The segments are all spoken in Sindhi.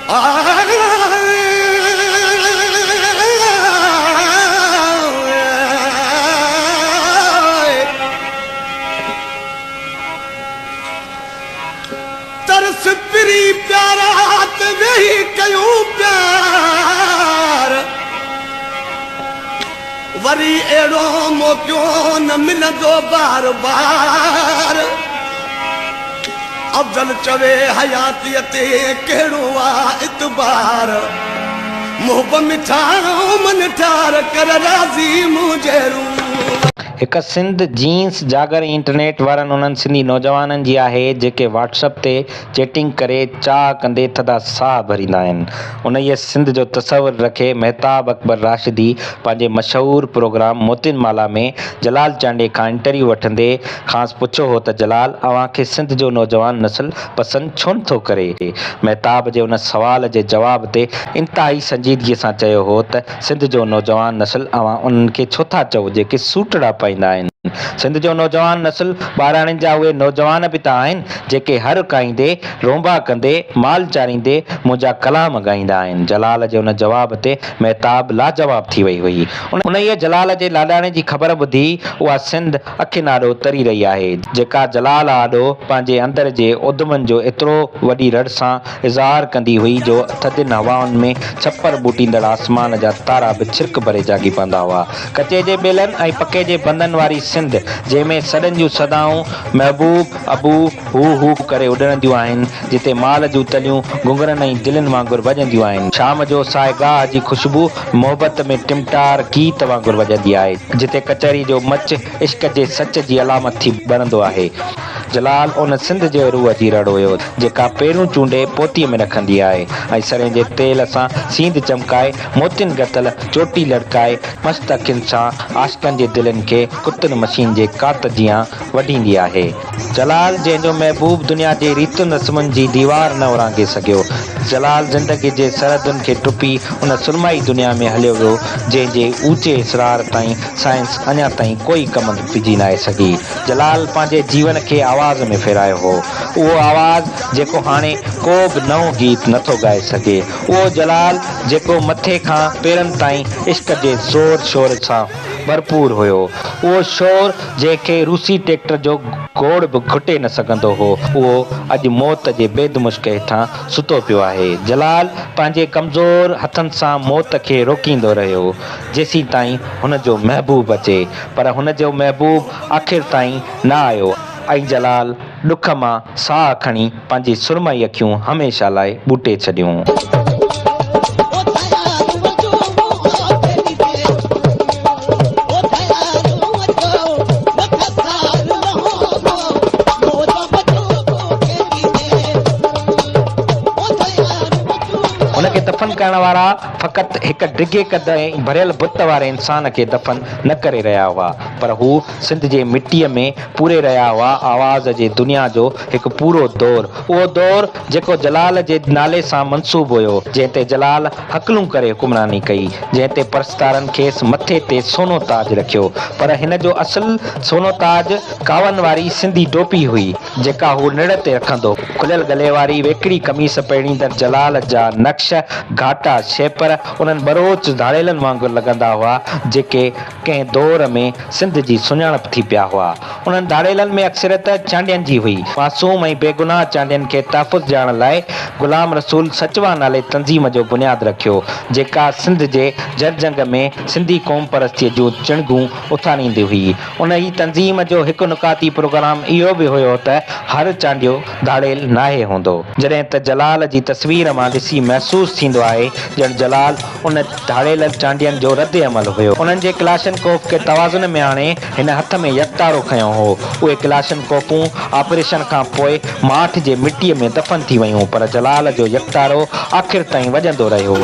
ترس پرين پيارا ته ويهي ڪيون پيار. وري اهڙو موقعو نه ملندو بار بار. افضل چوي حياتيء تي ڪهڙو آ اعتبار. محب مٺا من ٺار ڪر راضي منهنجي روح. هڪ سنڌ جينس جاڳر انٽرنيٽ وارن انهن سنڌي نوجوانن جي آهي جيڪي واٽس اپ تي چيٽنگ ڪري چاهه ڪندي ٿڌا ساهه ڀريندا آهن. انهيء سنڌ جو تصور رکي مهتاب اڪبر راشدي پنهنجي مشهور پروگرام موتين مالا ۾ جلال چانڊيي کان انٽرويو وٺندي کانئس پڇيو هو ته جلال اوهان کي سنڌ جو نوجوان نسل پسند ڇونه ٿو ڪري؟ مهتاب جي ان سوال جي جواب تي انتهائي سنجيدگيء سان چيو هو ته سنڌ جو نوجوان نسل اوهان انهن کي ڇو ٿا چئو جيڪي سوٽڙا پائيندا آهن؟ سنڌ جو نوجوان نسل ٻاراڻين جا اهي نوجوان به ته آهن جيڪي هر ڪاهيندي، رونبا ڪندي، مال چاريندي منهنجا ڪلام ڳائيندا آهن. جلال جي ان جواب تي مهتاب لاجواب ٿي وئي هئي. انهيء جلال جي لاڏاڻي جي خبر ٻڌي اها سنڌ اکين آڏو تري رهي آهي، جيڪا جلال آڏو پنهنجي اندر جي اڌمن جو ايترو وڏي رڙ سان اظهار ڪندي هئي جو ٿڌين هوائن ۾ ڇپر ٻوٽيندڙ آسمان جا تارا به ڇرڪ ڀري جاڳي پوندا هئا. ڪچي جي ٻيلن ۽ پڪي جي بندن واري سنڌ، جنهن ۾ سڏن جون صدائون محبوب، ابو، هو هو ڪري اڏرنديون آهن، جتي مال جون تليون گهنگهرن ۽ دلين وانگر وڄنديون آهن. شام جو سائي گاهه جي خوشبو محبت ۾ ٽمٽار گيت وانگر وڄندي آهي، جتي ڪچهري جو مچ عشق جي سچ جي علامت ٿي ٻرندو آهي. جلال ان سنڌ جي روح جي رڙ هيو، جيڪا پيرون چونڊي پوتيء ۾ رکندي آهي ۽ سرهين جي تيل سان سينڌ چمڪائي، موتين ڳتل چوٽي لڙڪائي، مست اکين سان عاشقن جي دلين کي ڪتن مشين جي ڪات جيان وڍيندي آهي. جلال جنهن جو محبوب دنيا جي ريتن رسمن جي ديوار نه اورانگهي سگهيو. جلال زندگي جي سرحدن کي ٽپي ان سرمائي دنيا ۾ هليو ويو جنهن جي اوچي اسرار تائين سائنس اڃا تائين ڪوئي ڪمند پڄي ناهي سگهي. جلال پنهنجي جيون کي آواز ۾ ڦيرايو هو. اهو آواز جيڪو هاڻي ڪو به نئون گيت نٿو ڳائي سگهي. اهو جلال جيڪو مٿي کان پيرن تائين عشق جي زور شور سان ڀرپور هيو. اهو شور جنهن کي روسي ٽيڪٽر جو گوڙ به گهٽي نه سگهندو هو، اهو اڄ موت جي بيد مشڪ هيٺان ستو پيو آهي. جلال پنهنجي ڪمزور هٿن سان موت کي روڪيندو رهيو، جيسين تائين هن جو محبوب اچي. پر هن جو محبوب آخر تائين نه آيو ۽ جلال ڏک مان ساهه کڻي پنهنجي سرمائي اکيون هميشه لاء ٻوٽي ڇڏيون. هن کي دفن ڪرڻ وارا فقط هڪ ڊگهي قد ۽ ڀريل بت واري انسان کي دفن نه ڪري رهيا هئا، پر هو سنڌ جي مٽيء ۾ پوري رهيا هئا آواز جي دنيا جو هڪ پورو دور، اهو دور جيڪو جلال جي نالي سان منسوب هيو، جنهن تي جلال هڪلون ڪري حڪمراني ڪئي، جنهن تي پرستارن کيس مٿي تي سونو تاج رکيو، پر هن جو اصل سونو تاج ڪاون واري سنڌي ٽوپي هئي، جيڪا هو نڙ تي رکندو هو. کليل ڳلي واري ويڪري قميص پهريندڙ جلال جا نقش گهاٽا شيپر انهن ٻروچ ڌاڙيلن وانگر لڳندا هئا، جيڪي ڪنهن دور ۾ سنڌ جي سڃاڻپ ٿي پيا هئا. انهن ڌاڙيلن ۾ اڪثريت چانڊين جي هئي. معصوم ۽ بيگناهه چانڊين کي تحفظ ڏيارڻ لاء غلام رسول سچوا نالي تنظيم جو بنياد رکيو، جيڪا سنڌ جي جرجنگ ۾ سنڌي قومپرستيء جون چڻگون اٿاريندي هئي. انهي تنظيم جو هڪ نقاطي پروگرام اهو به هيو ته هر چانڊيو ڌاڙيل ناهي هوندو. جڏهن ته جلال جي تصوير مان ڏسي محسوس ٿيندو آهي ڄڻ جلال ان ڌاڙيلن چانڊين جو رد عمل هيو. انهن جي ڪلاشنڪوف کي توازن ۾ آڻي هن هٿ ۾ يڪتارو کنيو هو. اهي ڪلاشنڪوفون آپريشن کان پوء ماٺ جي مٽيء ۾ دفن ٿي ويون پر جلال جو يڪتارو آخر تائين وڄندو رهيو.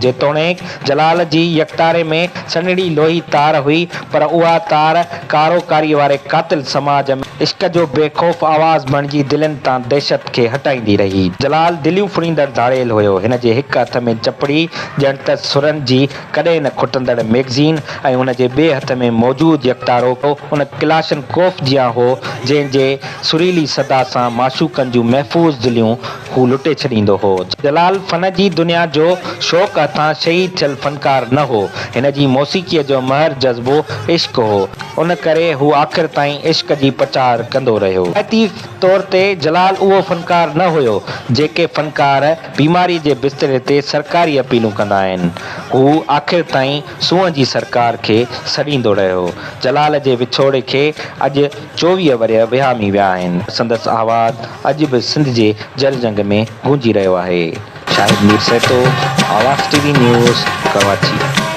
جيتوڻيڪ جلال جي يڪتاري ۾ سنهڙي لوهي تار هئي، پر اها تار ڪارو ڪاريء واري قاتل سماج ۾ عشق جو بي خوف آواز بڻجي دلين تان دهشت کي هٽائيندي رهي. جلال دليون ڦريندڙ ڌاڙيل هيو. هن جي هڪ هٿ ۾ چپڙي ڄڻ ته سرن جي ڪڏهن نه کٽندڙ ميگزين ۽ ان جي ٻئي هٿ ۾ موجود يڪتارو ان ڪلاشن ڪوف جيان هو، جنهن جي سريلي صدا سان معشوقن جون محفوظ دليون هو لٽي ڇڏيندو هو. جلال فن جي دنيا جو شوق هٿان شهيد ٿيل فنڪار نه هو. هن جي موسيقيء جو مهر جذبو عشق هو. ان ڪري هو آخر تائين عشق جي پچار ڪندو رهيو. روايتي طور تي جلال اهو فنڪار نه هيو، جيڪي فنڪار بيماريء جي بستري تي سرڪاري اپيلون ڪندا آهن. هو آخر تائين سونهن جي سرڪار کي سڏيندو رهيو. جلال جي وڇوڙي کي اڄ 24 ورهيه وهامي ويا آهن. سندس آواز اڄ به سنڌ جي جر جهنگ ۾ گونجي رهيو آهي. Shahid Mir Sahito, Awaz T V news, Karachi.